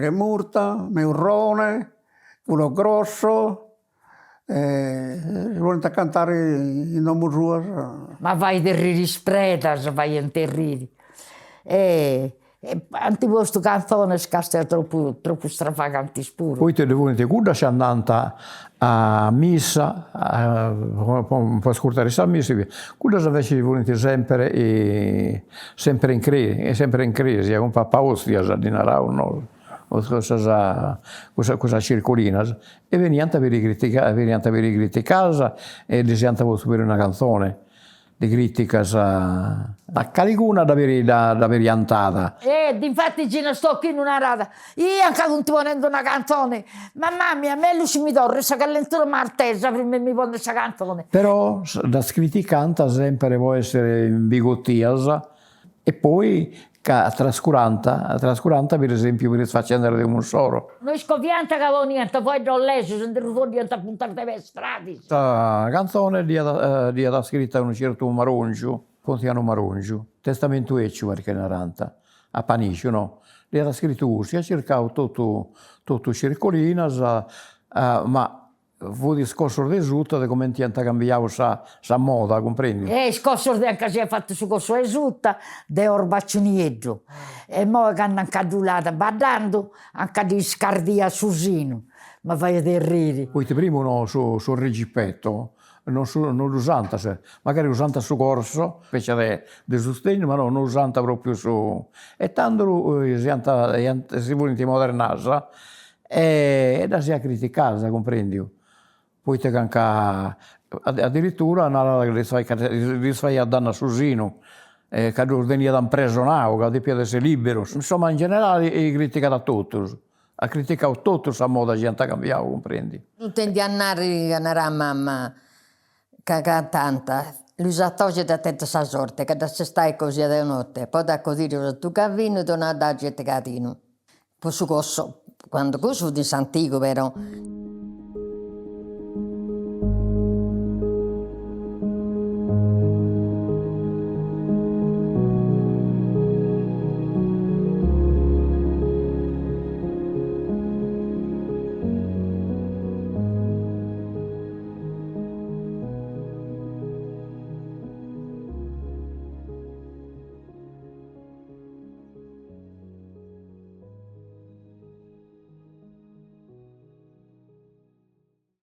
Erghe murta, Meurrone, Culo grosso, e si ponint a cantare in domo suas. Ma fait erriri is predas, faiant erriri. E ant postu cantzones castia tropu tropu stravagantis puru. Poita ddu funt cuddas chi andant a missa po ascurtare sa missa, cuddas invece funt sempre sempre in cresia sempre in cresia cun papaostias ddi naraus nosu, cussas cussas circulinas e beniant peri criticadas beniant peri criticadas e ddis iant postu peri una canzone de criticas a calicuna dda peri dda peri 'antada. E dinfatti Gina Stochino narat, Ia ca funt ponendu una canzoni, mamma mia, mellus si mi torrit sa callentura martesa prima 'e mi ponni sa canzoni. Però ddas criticant sempre po essere imbigottias e poi ca trascurant trascurant per esempiu puru is facendas de domu insoru. No iscoviant ca poniant fueddus lègius e ndi ddus boddiant a puntas de peis fradis. Sa cantzone dd'iat dd'iat scrita unu certu Marongiu, Pontianu Marongiu, Testamentu 'eciu parit chi narant, a panixu no, dd'iat scritu cussu, iat circau totu totu is circolinas ma Fut is cossos de suta de cumenti iant cambiau sa sa moda, cumprendi? E is cossos de anca siat fatu su cossu 'e suta de orbaciu nieddu e imoi candu anca ddu l'at baddandu anca ddi scardiat su sinu, ma faiat erriri. Poita primu no su su reggipetto non su non dd'usant, magari usant su corso, specie de de sustegnu, ma no no usant propriu su e tandu siant iant si funt modernadas E ddas iat criticadas, cumprendiu, poita ca nca adiritura narat ca ddis ca ddis faiat dannu a su sinu e ca ddus teniat impresonau, ca depiat essi liberus, insoma in generali criticat a totus, at criticau totu sa moda chi ant cambiau, cumprendiu. Intendia narri ca narat mama ca cantànt, Luisa Tosi dd'at tentu sa sorte ca dda sestait cosia de note, po dda cosiri Santu Gavinu donat a genti cadinu. Po su cossu, candu cussu fut in s'antigu però.